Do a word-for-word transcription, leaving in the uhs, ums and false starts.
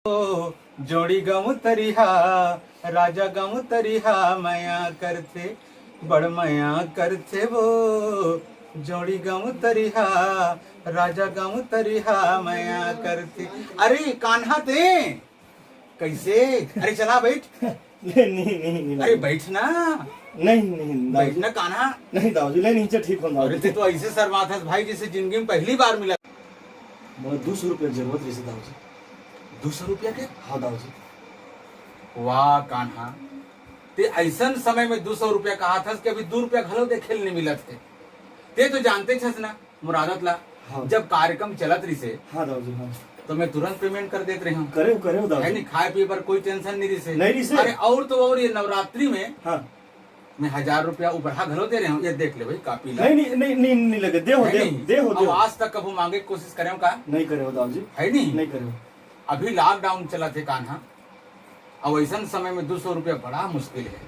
जोड़ी गाँव तरिहा, राजा गाँव तरिहा मया करथे, बड़ मया करथे वो। जोड़ी गाँव तरिहा, राजा गाँव तरिहा मया करथे। अरे कान्हा ते कैसे? अरे चला बैठ। ले, नहीं, नहीं, नहीं, अरे नहीं। बैठ ना। नहीं, नहीं, बैठ दाऊजी। ना कान्हा। नहीं दाऊजी, ले नीचे ठीक हो अरे दाऊजी। ते तो ऐसे शर्मात हस भाई, जैसे जिंदगी में पहली बार मिला। मोला दू सौ रुपया जरूरत रहिसे दाऊजी। दू सौ रुपया के? हाँ दाऊजी। वाह कान्हा, ते ऐसन समय में दू सौ रुपया कहा थस कि अभी दू रुपया घलो देखे ल नहीं मिलत हे। ते तो जानते छस ना मोर आदत ला। हाँ। जब कार्यक्रम चलत रहिसे, हाँ दाऊजी, हाँ। तो मैं तुरंत payment कर देत रहे हूँ। करे हो, करे हो दाऊजी। है नहीं, खाए पिए पर कोई tension नहीं रहिसे। नहीं रहिसे। अरे और तो और ये नवरात्रि में हाँ। मैं हजार रुपया उपरहा घलो दे रहे हूँ, ये देख ले भाई, कापी ला। नहीं, नहीं, नहीं, नहीं, नहीं लगे, दे हो, है दे हो, नहीं? दे हो, दे अब हो। आज तक कभू मांगे के कोशिश करे हो का? नहीं करे हो दाऊजी। है नहीं? नहीं करे हो। अभी lockdown चलत हे कान्हा, अब ऐसन समय में दू सौ रुपया बड़ा मुश्किल है।